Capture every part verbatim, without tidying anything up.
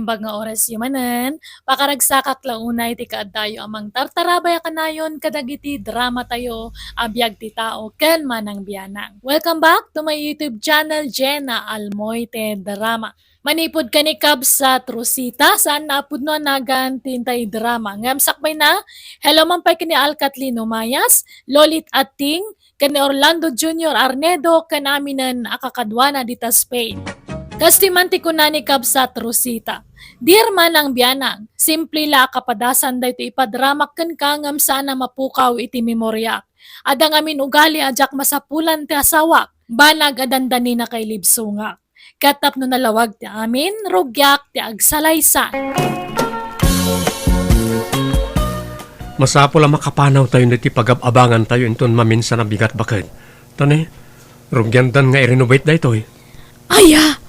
Naimbag nga orasyo manen, pakaragsakak la unay ti kaaddayo a mangtartarabay a kanayon kadagiti dramatayo a biag ti tao ken manang bianang. Welcome back to my YouTube channel, Jenna Almoite Drama. Manipud ken ni Kabsat Rosita, saan a pudno a nagan ti intay drama. Ngem sakbay na, hello man pay ken ni Al Kathleen Umayas, Lolit Ating, ken ni Orlando Junior Arnedo ken aminen a kakaduana dita Spain. Kastoy man ti kuna ni Kabsat Rosita, "Dear manang bianang, simple la a kapadasan daytoy ipadramak kenka ngem saan a mapukaw iti memoriak. Adda ngamin ugali a diak masapulan ti asawak, banag a dandani nakailibsongak. Ket tapno nalawag ti amin, rugiak ti agsalaysan." Masapul a makapanawtayo iti pagab-abangantayo inton maminsan a bigat baket. Ta ne, rugiandan nga i-renovate daytoy. Aya!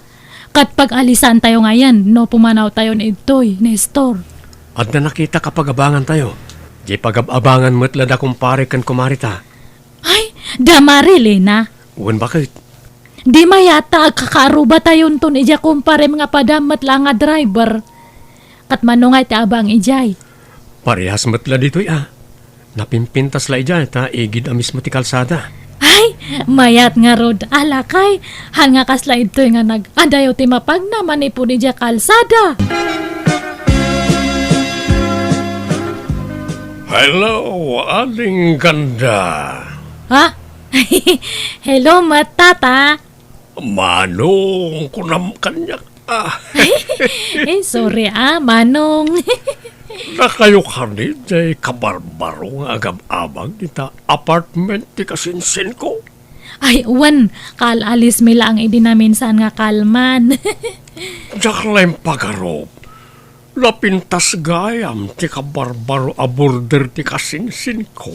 Ket pag-alisantayo ngayen no pumanawtayon idtoy, Nestor. Adda nakitak a pag-abangantayo. Di pagab-abangan met la da kumpare ken kumarita. Ay, da Marilena. Wen baket. Di mayat ta agkakaarrubatayonton idiay kumparem nga padam met la nga driver. Ket mano nga iti abang idiay? Parehas met la ditoy a. Napimpintas la idiay ta igid a mismo ti kalsada. Ay, mayat ngarud, a lakay. Han nga kasla idtoy nga nag-adayo ti mapagna manipud idiay kalsada. Hello, Ading Ganda. Ha? Hello, met, Tata. Manong, kunam kaniak, ah. Eh, sorry, ah, Manong. Nakayo kadi jay kabarbaro nga agab-abag ita apartment ti kasinsinko? Ay, wen, kaal-alismi laeng idi naminsan nga kalman. Diak la impagarup. Napintas gayam ti kabarbaro a border ti kasinsinko.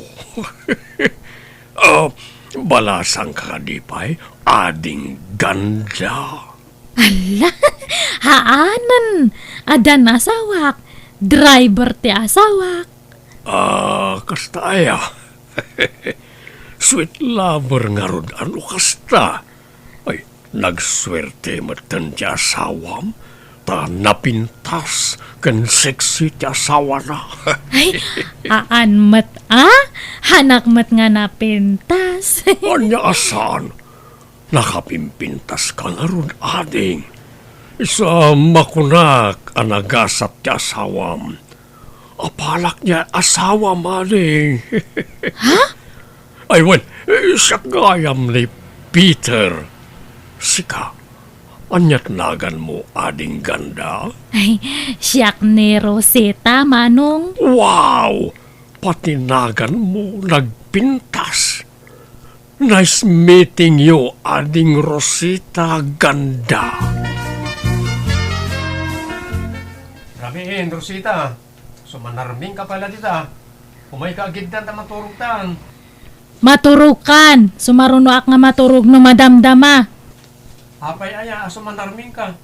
Ah, balasangka kadi pay, Ading Ganda? Alla, haanen, addan asawak, driver ti asawak. Ah, kasta aya? Sweet lover ngarud a no kasta. Ay, nagsuerte metten ti asawam, ta napintas ken sexy ti asawana. Ay, aan met, a? Hanak met nga napintas. Ania a saan? Nakapimpintaska ngarud, ading. Isu a makunak a nagasat ti asawam. Apalak diay asawam, ading. Ha? Ay, wen, eh, siak gayam ni Peter. Sika, aniat naganmo, Ading Ganda? Ay, siak ni Rosita, Manong. Wow! Pati naganmo nagpintas. Nice meeting you, Ading Rosita Ganda. Rabiin, Rosita. Sumanarmingka pay la dita. Umayka a giddan ta maturogtan. Maturogkan. Sumarunoak nga maturog no madamdama. Apay aya a sumanarmingka?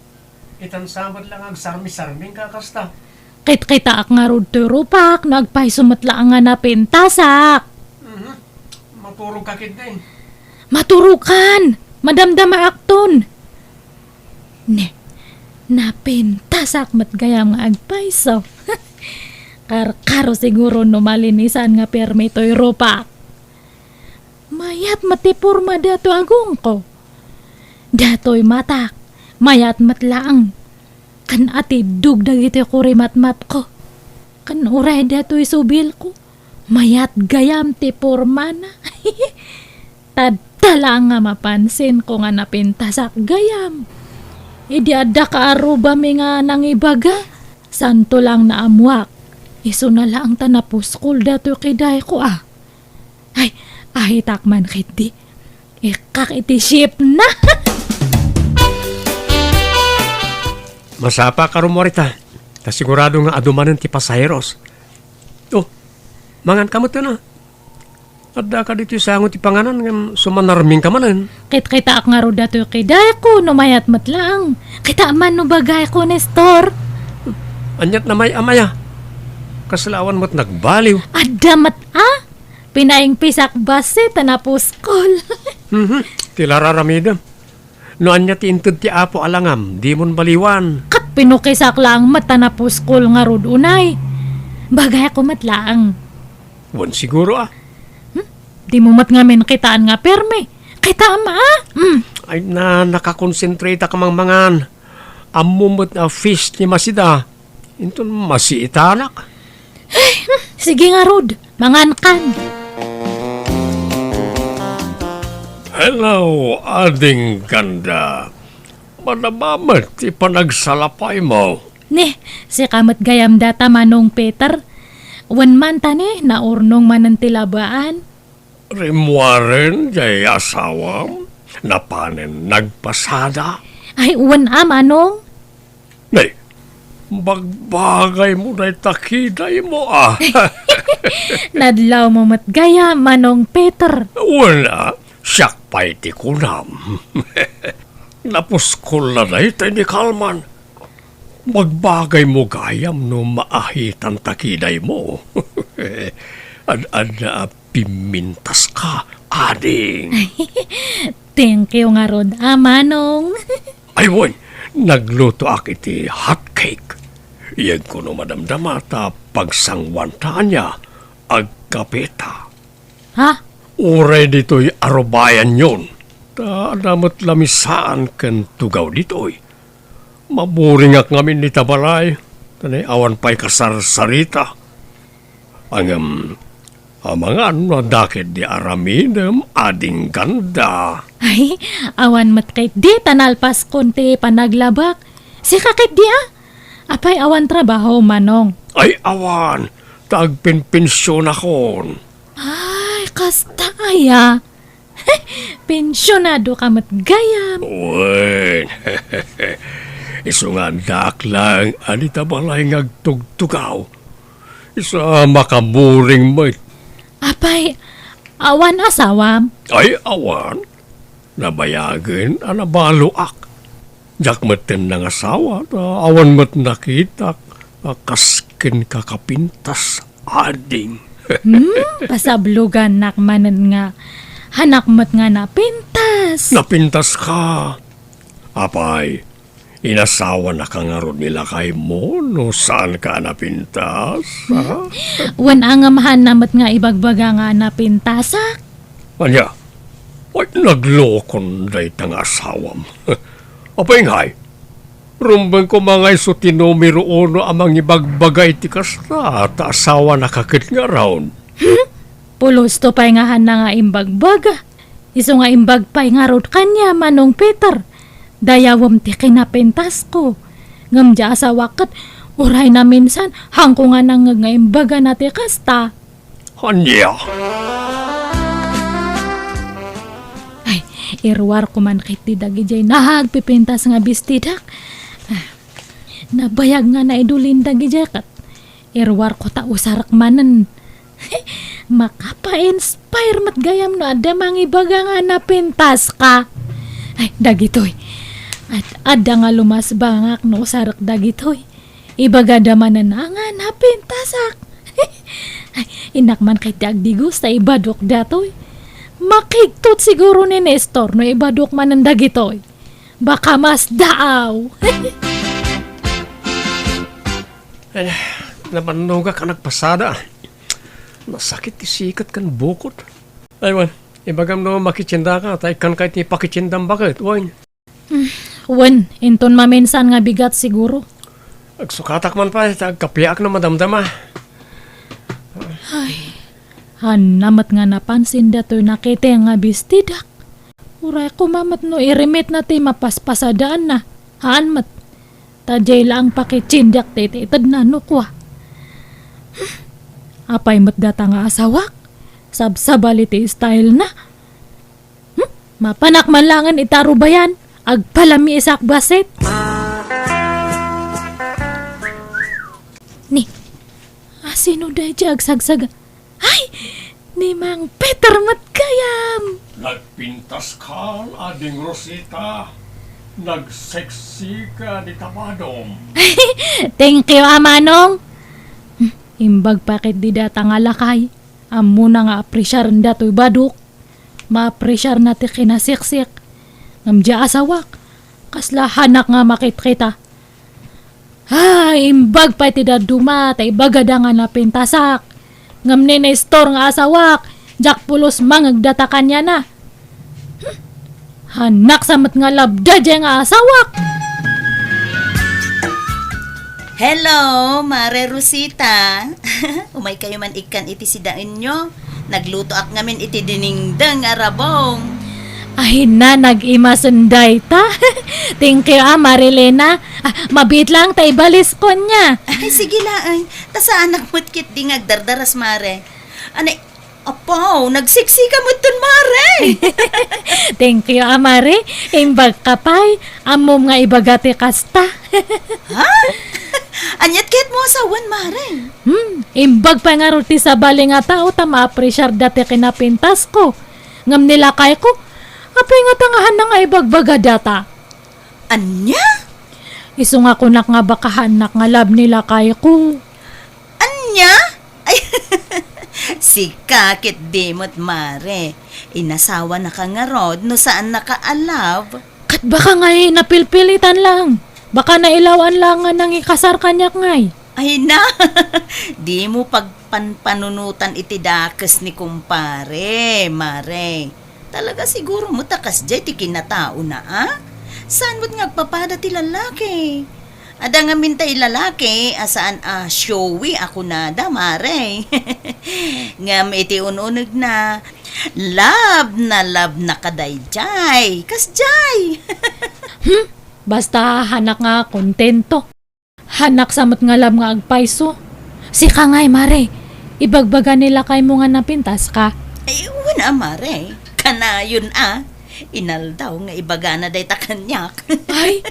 Itan sa met la nga agsarmi-sarmingka kasta. Kitkitaak ngarud toy rupak no agpayso met la nga napintasak. Mhm. Maturogka ketdi. Maturogkan. Madamdamaakton. Ne, napintasak met gayam nga agpayso. Karkaro siguro no malinisan nga pirmi toy rupak. Mayat met ti porma datoy agongko. Datoy matak, mayat met laeng. Ken atiddog dagiti kurimatmatko. Ken uray datoy subilko. Mayat gayam ti pormana. Tadta laeng nga mapansinko nga napintasak gayam. Idi adda kaarrubami nga nangibaga, santo laeng naammuak. Isuna laeng ta napuskol datoy kidayko a. Ay, ahitak man ketdi. Ikkak iti shipna. Masapa karon, Morita. Ta sigurado nga adu manen ti pasaheros. Oh, manganka met, a. Addaka ditoy sango ti panganan ngem sumanarmingka manen. Kitkitaak ngarud datoy kidayko no mayat met laeng. Kita man no bagayko, Nestor. Aniat namay-amaya? Kasla awan met nagbaliw. Adda met a? Pinaingpisak bassit ta napuskol. Mhm. Ti la raramidem. No ania ti inted ti Apo a langam, dimon baliwan. Ket Pinukisak laeng met ta napuskol ngarud unay. Bagayko met laeng. Wen siguro, a. Hmm? Dimo met ngamin kitaan nga permi. Kitaem, a? Hmm. Ay, na, nakakonsentrata ka mangan. Ammo met a fish ni Masida. Inton masiitanak. Sige ngarud, mangankan. Hello, Ading Ganda. Madama met ti panagsalapaymo. Ni, sika met gayam dayta, Manong Peter. Wen man ta ni, naurnong manen ti labaan. Rimmuaren jay asawam? Napanen nagpasada? Ay, wen a, Manong. Nay, bagbagaymo dayta kidaymo, a. Nadlawmo met gayam, Manong Peter. Wen a, siak pay ti kunam. Napuskol la dayta ni Kalman. Bagbagaymo gayam no maahitan ta kidaymo. Ad-adda a pimmintaska, ading. Thank you ngarud, a, Manong. Ay, wen, naglutoak iti hot cake. Yegko no madamdama ta pagsanguanta ania, agkapeta. Ha? Uray ditoy arubayanyon. Ta adda met lamisaan ken tugaw ditoy. Maburingak ngamin ita balay, ta ni awan pay kasarsarita. Ngem, amangan no adda ketdi aramidem, Ading Ganda. Ay, awan met ketdi ta nalpaskon ti panaglabak. Sika ketdi, a? Apay, awan trabaho, Manong? Ay, awan. Ta agpenpensionakon. Ay, kasta aya. Pensionado ka met gayam. Wen. Isu nga addaak laeng a dita balay nga agtugtugaw. Isu a makaburing met. Apay, awan asawam? Ay, awan. Nabayagen a nabaloak. Diak metten nangasawa, ta awan met nakitak a kas kenka kapintas, ading. Hmm, pasablogannak manen nga hanak met nga napintas. Napintaska. Apay, inasawanaka ngarud ni lakaymo no saanka a napintas, ha? Wen a ngem haanna met nga ibagbaga nga napintasak? Ania? Ay, naglokon dayta nga asawam. Apay ngay, rumbeng koma nga isu ti numero uno a mangibagbaga iti kasta, ta asawanaka ket ngarud. Hmm? Pulosto pay nga haanna nga imbagbaga. Isu nga imbag pay ngarud kaniam, Manong Peter. Dayawem ti kinapintasko. Ngem diay asawak ket uray naminsan, haanko nga nangngeg nga imbagana ti kasta. Ania? Ay, iruarko man ketdi dagidiay nagpipintas nga bestidak. Ah, nabayag nga naidulin dagidiay ket iruarko ta usarek manen. Makapa-inspire met gayam no adda mangibaga nga napintaska. Ay, dagitoy. Ad-, adda nga lumasbangak no usarek dagitoy. Ibagada manen a nga napintasak. Ay, innak man ketdi agdigos ta ibadok datoy. Makigtot siguro ni Nestor no ibadok manen dagitoy. Baka masdaaw. Ay, nabannogak a nagpasada. Nasakit ti siket ken bukod. Ay, wen, ibagam no makitiendaka, ta ikkanka iti pakitiendam baket, wen. Hmm, wen, inton maminsan nga bigat siguro. Agsukatak man pay, ta agkapiak no madamdama. Ay, haanna met nga napansin datoy nakiteng nga bestidak. Uray koma met no irimitna ti mapaspasadaanna. Haan met. Ta diay laeng pakitiendiak ti itedna no kua. Hmm, apay met data nga asawak? Sabsabali ti stylena. Hmm? Mapanak man laengen ita rubayan, agpalamiisak bassit. Ni, asino daydiay agsagsaga? Ay, ni Mang Peter met gayam! Nagpintaskan, Ading Rosita. Nagseksika dita badom. Thank you, a Manong. Hmm, imbag pay ketdi data nga lakay. Ammona nga apresiaren datoy badok. Maapresiarna ti kinasiksik. Ngem diay asawak, kasla haanak nga makitkita. Ay, imbag pay ti dadduma, ta ibagada nga napintasak. Ngem ni Nestor nga asawak, diak pulos mangngegda ta kaniana. Hmm. Hannak sa met nga labda diay nga asawak. Hello, Mare Rosita. Umay kayo man ikkan iti sidaenyo. Naglutoak ngamin iti dinengdeng a rabong. Ay na, nag-imasen dayta. Thank you, ah, Marilena. Ah, mabiit lang ta ibaliskon niya. Ay, sige laeng. Ta saanak met ketdi nga agdardaras, Mare. Anay, apaw, nagseksi ka met ton, Mare. Thank you, ah, Mare. Imbag ka pay. Ammom nga ibaga ti kasta. Ha? Aniat ket mo asawan, Mare? Hmm, imbag pay ngarud ti sabali nga tao ta maapresiarda ti kinapintasko. Ngem ni lakayko, apay ngata nga hanna nga ibagbaga data? Ania? Isu nga kunak nga baka hannak nga love ni lakayko. Ania? Ay, sika ket di met, Mare. Inasawanaka ngarud no saannaka a love? Ket baka ngay napilpilitan lang. Baka nailawan lang nga nangikasar kaniak ngay. Ay na, dimo pagpanpanunutan iti dakes ni kumpare, Mare. Talaga siguro met a kasdiay ti kinataona, a? Saan met nga agpapada ti lalaki? Adda ngamin tay lalaki a saan a showy a kunada, Mare. Ngem iti un-unegna, love na love na kadaydiay. Kasdiay! Hmm? Basta hannak nga kontento. Hannak sa met nga love nga agpayso. Sika ngay, Mare. Ibagbaga ni lakaymo nga napintaska. Ay, wen a, Mare. Kanayon a. Inaldaw nga ibagana dayta kaniak. Ay,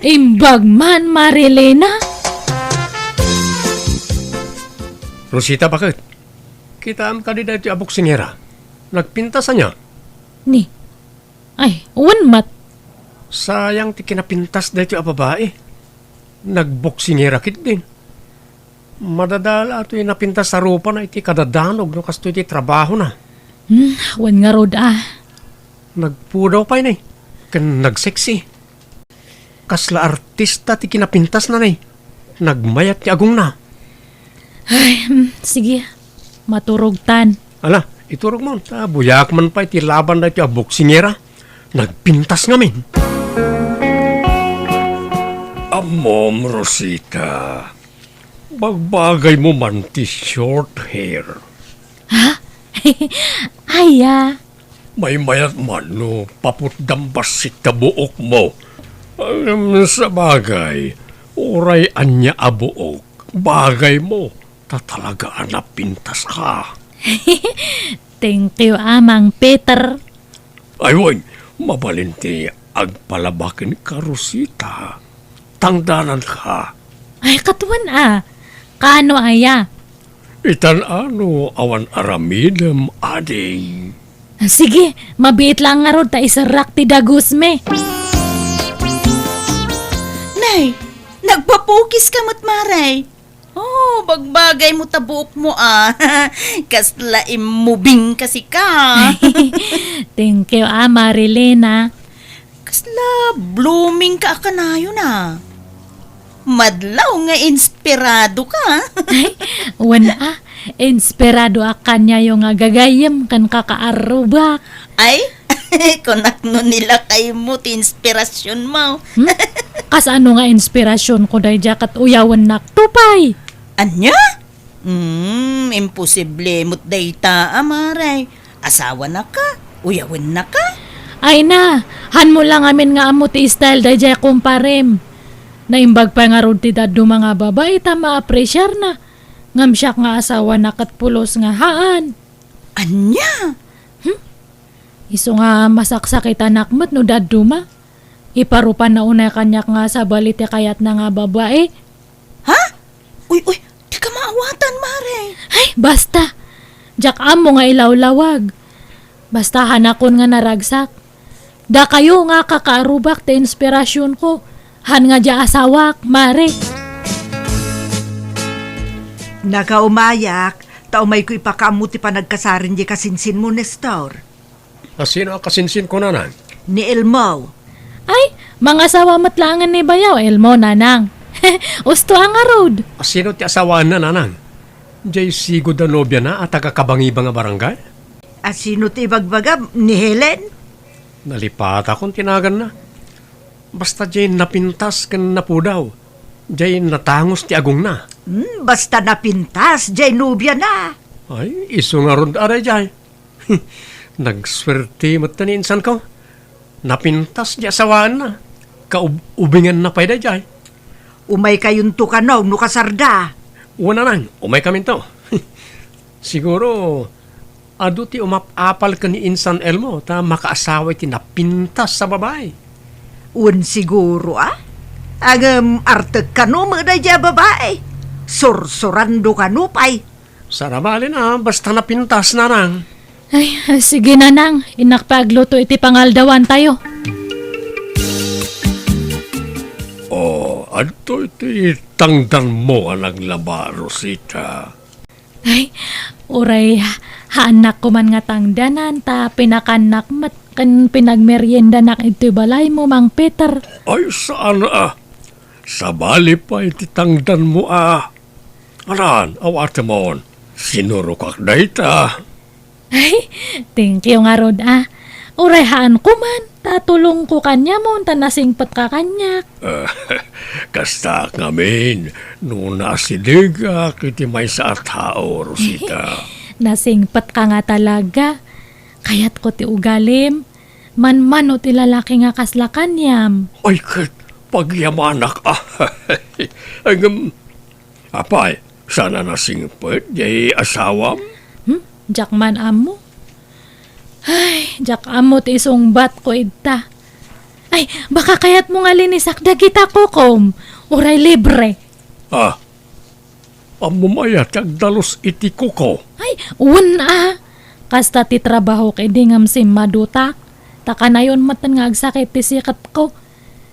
imbag man, Marilena. Rosita, baket? Kitaem kadi daytoy a boksingera? Nagpintas ania? Ni? Ay, wen met. Sayang ti kinapintas daytoy a babai. Nagboksingera ketdin. Madadala toy napintas a rupana iti kadadanog no kastoy ti trabahona. Hmm, wen ngarud a. Nagpudaw pay ni, ken nagseksi. Kasla artista ti kinapintasna ni. Nagmayat ti agongna. Ay, hmm, sige. Maturogtan. Ala, iturogmo, ta buyaak man pay ti laban daytoy a boksingera. Nagpintas ngamin. Ammom, Rosita, bagbagaymo man ti short hair. Ha? Aya? Maymayat man no paputdam bassit ta buokmo. Ngem sabagay, uray ania a buok, bagaymo, ta talaga a napintaska. Thank you, Amang Peter. Ay, wen, mabalin ti agpalaba kenka, Rosita. Tangdananka. Ay, katuan a. Kaano aya? Itan a no awan aramidem, ading. Sige, mabiit lang ngarud ta iserrak ti dagusmi. Nay, nagpapukiska met, Mare. Oh, bagbagaymo ta buokmo a. Kasla immubing ka sika. Thank you, a, Marilena. Kasla blooming ka a kanayon a. Madlaw nga inspirado ka. Ay, wen a, inspirado a kaniayo nga gagayyem ken kakaarrubak. Ay, kunak no ni lakaymo ti inspirasionmo. Hmm? Kasano nga inspirasionko daydiay ket uyawennak to pay? Ania? Hmm, imposible met dayta, a, Mare. Asawanaka, uyawennaka. Ay na, hanmo lang amin nga ammo ti style daydiay kumparem. Naimbag pay ngarud ti dadduma nga babai ta maapresiarna. Ngem siak nga asawana ket pulos nga haan. Ania? Hmm? Isu nga masaksakitanak met no dadduma. Iparupanna unay kaniak nga sabali ti kayatna nga babai. Ha? Uy, uy, dika maawatan, Mare. Ay, basta. Diak ammo nga ilawlawag. Basta hanakon nga naragsak. Dakayo nga kakaarubak ti inspirasionko. Han nga dia asawak, Mare. Nakaumayak, ta umayko ipakaammo ti panagkasaren di kasinsinmo, Nestor. A, sino a kasinsinko, nanang? Ni Elmo. Ay, mangasawa met laengen ni bayaw Elmo, nanang. Usto a ngarud. A, sino ti asawaenna, nanang? Jay sigud a nobiana a taga-Kabangibang a barangay? A, sino ti ibagbagam, ni Helen? Nalipatakon ti naganna. Basta jay napintas ken napudaw, jay natangus ti agongna. Hmm, basta napintas jay nobiana. Ay, isu ngarud a dayjay. Nagsuerte met ni insanko. Napintas jay asawaenna. Kaub-, ubinganna pay dayjay. Umaykayonto kano no kasarda? Wen, nanang, umaykaminto. Siguro, adu ti umap-apal ken ni Insan Elmo ta makaasawa iti napintas a babai. Wen siguro, a? Ngem artek kano met dayjay a babai? Sursurando kano pay? Sarabalin a, basta napintas, nanang. Ay, sige, nanang. Innak pay agluto iti pangaldawantayo. O, adtoy ti tangdanmo a naglaba, Rosita. Ay, uray, haannak koman nga tangdanan, ta pinakannak met ken pinagmeriendanak iti balaymo, Mang Peter. Ay, saan a. Sabali pay ti tangdanmo a. Anan, awatemon, sinurokak dayta. Ay, thank you ngarud a. Uray haan koman, ta tulongko kaniamon, ta nasingpetka kaniak. Kastaak ngamin, no naasidegak iti maysa a tao, Rosita. Nasingpetka nga talaga. Kayatko ti ugalim. Manmano ti lalaki nga kasla kaniam. Ay, ket pagyamanak a. Ngem, apay, saan a nasingpet jay asawam? Hmm? Diak man ammo. Ay, diak ammo ti isungbatko ita. Ay, baka kayatmo nga linisak dagita kukom. Uray libre. Ah, ammom aya ti agdalus iti kuko? Ay, wen a. Kasta ti trabahok idi ngem simmadutak. Ta kanayon metten nga agsakit ti siketko.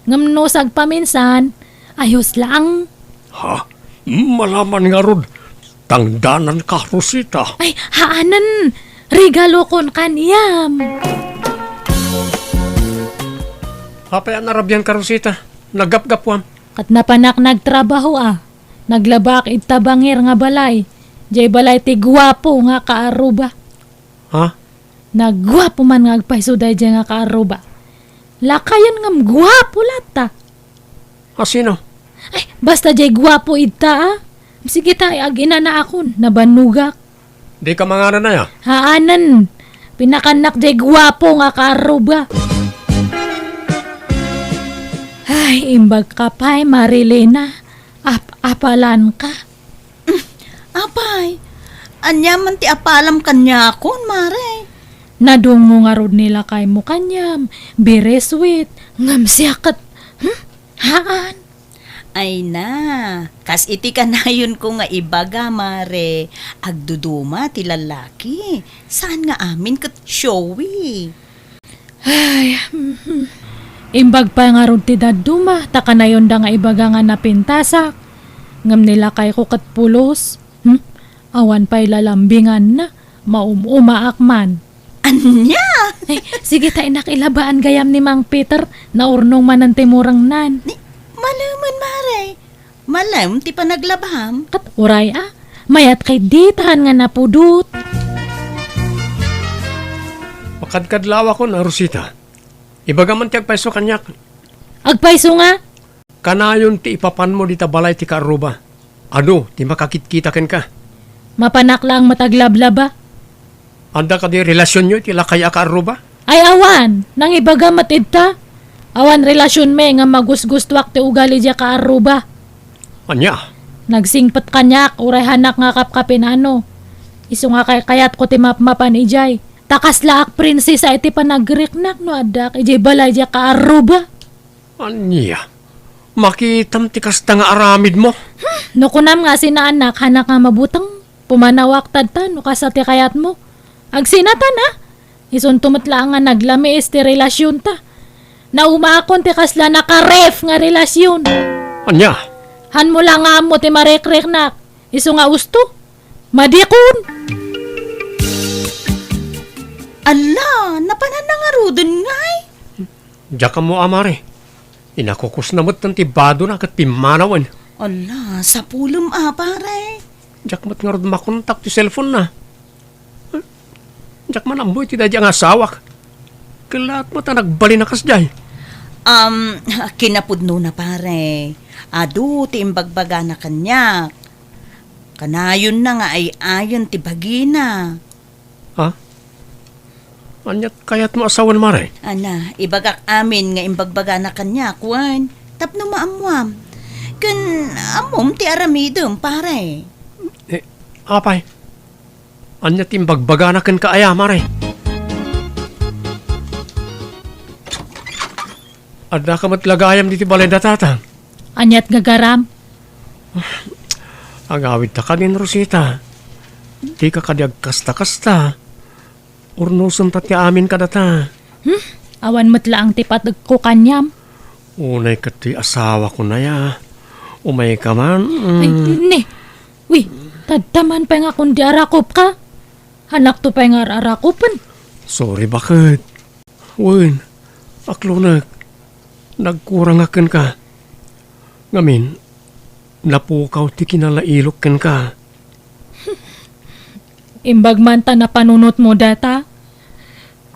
Ngem no sagpaminsan, ayos laeng. Ha? Malaman ngarud, tangdananka, Rosita. Ay, haanen. Regalokon kaniam. Apay a narabianka, Rosita? Naggapgapuam. Ket napanak nagtrabaho a. Naglabaak ita bangir nga balay. Jay balay ti guapo nga kaarruba. Ha? Naguapo man nga agpayso dayjay nga kaarruba. Lakayen ngem guapo latta. A, sino? Ay, basta jay guapo ita a. Sige ta, ag-inanaakon, nabannogak. Dika mangaran aya? Haanen. Pinakannak jay guapo nga kaarruba. Ay, imbag ka pay, Marilena. Ap-apalanka. Apay, ania man ti apalam kaniakon, Mare? Nadungngo ngarud ni lakaymo kaniam, very sweet, ngem siak ket, hmm? Haan. Ay na, kas iti kanayonko nga ibaga, Mare, agduduma ti lalaki. Saan nga amin ket showy. Ay, mhm. Imbag pay ngarud ti dadduma, ta kanayonda nga ibaga nga napintasak. Ngem ni lakayko ket pulos. Hmm? Awan pay lalambinganna, maum-umaak man. Ania? Ay, sige ta, innak, ilabaan gayam ni Mang Peter, naurnong manen ti murengnan. Ni, malemen, Mare. Malem ti panaglabam. Ket uray a, mayat kay ditan nga napudot. Makadkadlawakon a, Rosita. Ibaga man ti agpayso kaniak. Agpayso nga? Kanayon ti ipapanmo dita balay ti kaarruba. Adu ti makakitkita kenka? Mapanak laeng met aglablaba. Adda kadi relasionyo iti lakay a kaarruba? Ay awan, nangibaga met ita. Awan relasionmi ngem magusgustoak ti ugali diay kaarruba. Ania? Nagsingpet kaniak, uray haanak nga kapkapinano. Isu nga kaykayatko ti mapmapan idiay. Ta kaslaak prinsesa iti panagriknak no addaak idiay balay diay kaarruba. Ania? Makitam ti kasta nga aramidmo? Hmm, no kunam nga asinaannak, haanak nga mabuteng, pumanawak tadta no kasta ti kayatmo. Agsinatan a? Isunto met laeng nga naglamiis ti relasionta. Naumaakon ti kasla nakaref nga relasion. Ania? Hanmo la nga ammo ti marikriknak. Isu nga usto. Madikon. Ala, napananna ngaruden ngay? Diak ammo a, Mare. Inakukusna metten ti badona ket pimmanawen. Ala, sapulem a, pare. Diak met ngarud makontak ti cellphone na. Diak man ammo iti daydi nga asawak. Kellaat met a nagbalin a kasdiay. Um, kinapudno na, pare. Adu ti imbagbagana kaniak. Kanayonna nga ay-ayen ti bagina. Ha? Aniat kayatmo a sawen, mare? Ana, ibagak amin nga imbagbagana kaniak, wen tapno maammuam. Ken ammom ti aramidem, pare. Eh, apay? Ania ti imbagbagana kenka aya, mare? Addaka met la gayam ditoy balay da tatang. Aniat nga garam? Agawidta kadin, Rosita. Dika kadi agkasta-kasta. Urnosenta ti amin kadata. Hmm? Awan met laeng ti pategko kaniam. Unay ket ti asawako aya. Umayka man. Mm. Ay, ni. Wi, tadta man pay nga kundi arakopka. Hanakto pay nga ar-arakopen. Sorry, baket. Wen, aklonek, nagkurangak kenka. Ngamin, napukaw ti kinalailok kenka. Imbag man ta napanunotmo data.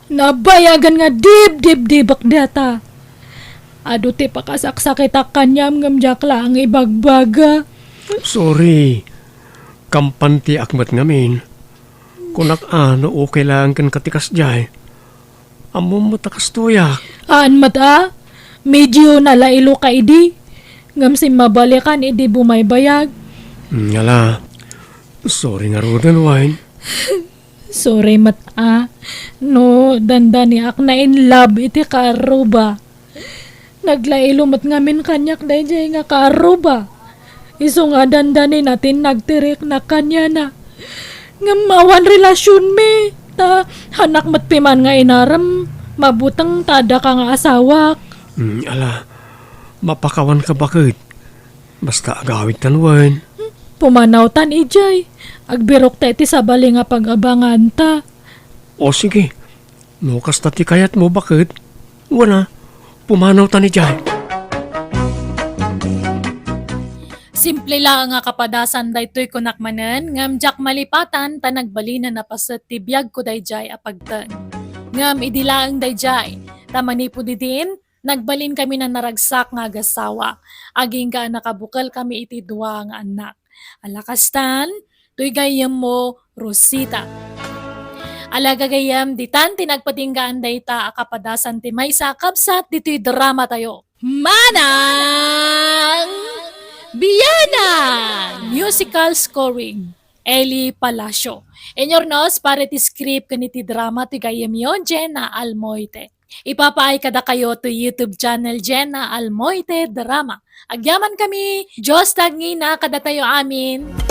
Nabayagan nga dibdibdibek data. Adu ti pakasaksakitak kaniam ngem diak laeng ibagbaga. Sorry. Kampantiak met ngamin. Kunak a no okay laeng kenka ti kasdiay. Ammom met a kastoyak. Aan met a, medio nalailo ka idi. Ngem simmabalikan idi bumaybayag. Mm, ala, sorry ngaruden, Wine. Sorry met a, no dandaniak na in love iti kaarruba. Naglailo met ngamin kaniak daydiay nga kaarruba. Isu nga dandanina ti nagtiriknak kaniana. Ngem awan relasionmi, ta hanak met piman nga inarem, mabuteng ta addaka nga asawak. Mm, ala, mapakawanka baket. Basta agawidtan wen. Pumanawtan idiay. Agbirokta iti sabali nga pag-abanganta. O sige, no kasta ti kayatmo, baket, wen a, pumanawtan idiay. Simple laeng a kapadasan daytoy kunak manen, ngem diak malipatan ta nagbalinen a paset ti biagko daydiay a pagten. Ngem idi laeng daydiay, ta manipud idin, nagbalinkami a naragsak nga agasawa, agingga a nakabukelkami iti dua nga annak. Ala kastan, toy gayyemmo, Rosita. Ala gagayyem, ditan ti nagpatinggaan dayta a kapadasan ti maysa a kabsat ditoy dramatayo. Manang Biana! Musical scoring, Eli Palacio. Inyurnos para iti script ken iti drama ti gayyemyo, Jenna Almoite. Ipapaay kadakayo to YouTube channel Jenna Almoite Drama. Agyamankami, Dios ti agngina kadatayo amin.